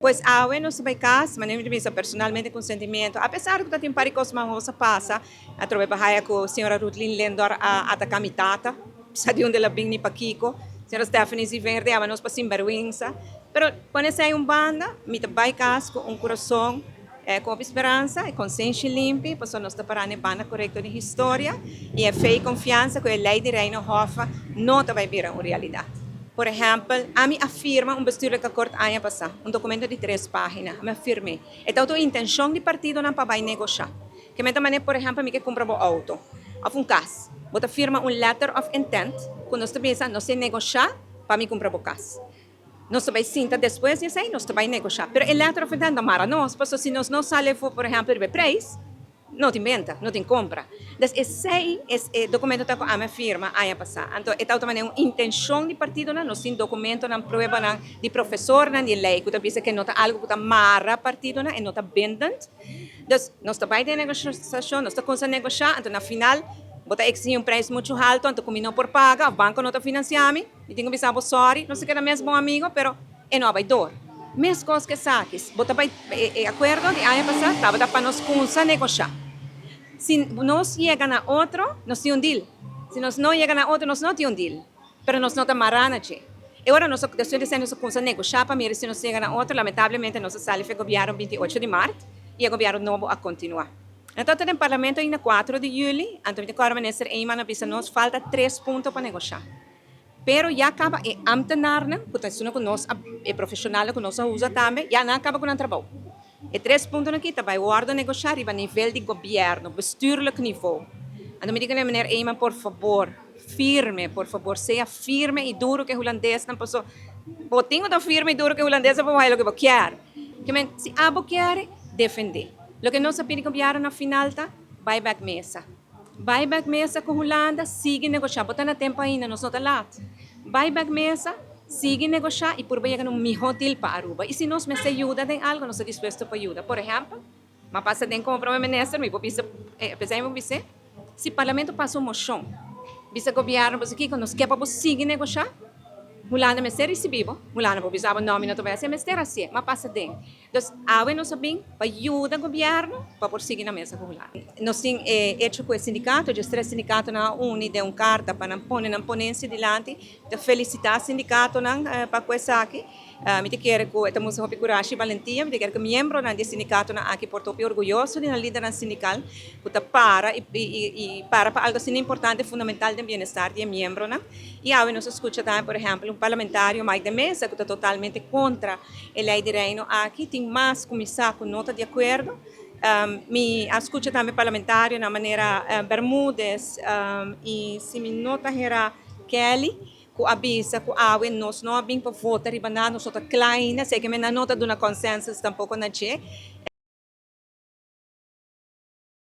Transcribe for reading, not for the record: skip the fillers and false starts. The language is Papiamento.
Pues awe nos ta bay cas, manera mi ta bisa personalmente cu sentimiento, a pesar cu ta tin un par di cos mahos a pasa, atrobe pa haya cu señora Rutlin Lindor a ataca mi tata, sa di unda el a bin ni pakico, señora Stephanie Zievinger ta yama nos pa sinberguensa, pero pone esey un banda, mi ta bay cas cu un curason cu hopi speransa y consenshi limpi, pasobra nos ta para na e banda corecto di historia y e fe y confiansa cu e ley di Reino Hoffa no ta bay bira un realidad. Por ehèmpel, ami a firma un bestuurlijk akkoord aña pasá, un dokumento di tres página. Ami a firm'é. E ta un intenshon di partidonan pa bai negoshá. Ke meta manera, por ehèmpel, mi ke kumpra bo outo òf un kas. Bo ta firma un letter of intent ku nos ta bisa nos ta negoshá pa mi kumpra bo kas. Nos ta bai sinta despues di esei, nos ta bai negoshá. Pero e letter of intent ta mara nos, pasobra si nos no sali afó, por ehèmpel, riba e preis, No tin benta, no tin compra. Des esey es e documento ta cu ami a firma aña pasa. Anto e tabata manera un intencion di partidonan, nos tin documentonan, pruebanan di profesornan di ley cu ta bisa cu no ta algo cu ta mara partidonan, e no ta bindend. Dus nos ta bay den negociacion, nos ta cuminsa negocia, anto na final bo ta exigi un prijs mucho halto, anto cu mi no por paga of banco no ta financia mi, mi tin cu bisa bo sorry, nos ta keda mes bon amigo, pero E no a bai dor. Meskos ku esaki, bo ta bai e akuerdo di aña pasá tabata pa nos kunsa negoshá. Si nos yega na otro, nos tin un deal. Si nos no yega na otro, nos no tin un deal. Pero nos no ta mará na dje. E ora nos a despues di esei nos a kunsa negoshá pa mira si nos yega na otro. Lamentablemente nos a sali for e gobièrnu 28 di mart i e gobièrnu nobo a kontinuá. Nan tabata den parlamento ainda 4 di yüli, anto mi ta kòrda minister Eman a bisa nos falta tres punto pa negoshá. Pero ya caba e ambtenaarnan cu ta esuna cu nos a, e profesionalnan cu nos a usa tambe, ya nan a caba cu nan trabou. E tres puntonan aki ta bay wordo negosha riba nivel di gobierno, bestuurlijk niveau. Anto mi di cu meneer Eman, por fabor, firme, por fabor, sea firme y duro cu e hulandesnan, paso bo tin cu ta firme y duro cu e hulandesnan pa bo haya loke bo kier. Ke men, si abo kier, defende. Loke nos a pidi gobierno na final ta, bay bek mesa. Bai bek mesa ku Hulanda, sigui negoshá. Bo ta na tempu ainda, nos no ta lat. Bai bek mesa, sigui negoshá i purba yega na un mihó deal pa Aruba. I si nos mester yuda den algu, nos ta dispuesto pa yuda. Por ehèmpel, m'a pasa den komo prome minister, mi por bisa, p'esei mi por bis'é, si parlamento pasa un moshon, bisa gobièrnu, bo sa kiko, nos ke pa bo sigui negoshá, Hulanda mester risibí bo. Hulanda por bisa bo, no, mi no ta bai hasié, mester hasié. M'a pasa den. Dus awe nos a bin pa yuda gobierno pa por sigui na mesa cu Hulanda. Nos tin e hecho cu e sindicato, djes tres sindicatonan a uni den un carta pa nan pone nan ponencia dilanti. Mi ta felicita sindicatonan pa cu esaki. Mi ta kere cu e ta mustra hopi curashi y balentia. Mi ta kere cu miembronan di e sindicatonan aki por ta hopi orguyoso di nan lidernan sindical cu ta para y para pa algo asina importante y fundamental den bienestar di e miembronan. Y awe nos a scucha tambe por ehempel un parlamentario Mike de Meza cu ta totalmente contra E lei di Reino aki tin mas ku mi sa ku no ta di akuerdo. Mi a skucha tambe parlamentarionan manera Bermudez i si mi no ta hera Kelly ku a bisa ku awe nos no a bin pa vota riba nada, nos no ta kla ainda, esei ke men nan no ta duna consensus tampoko na dje.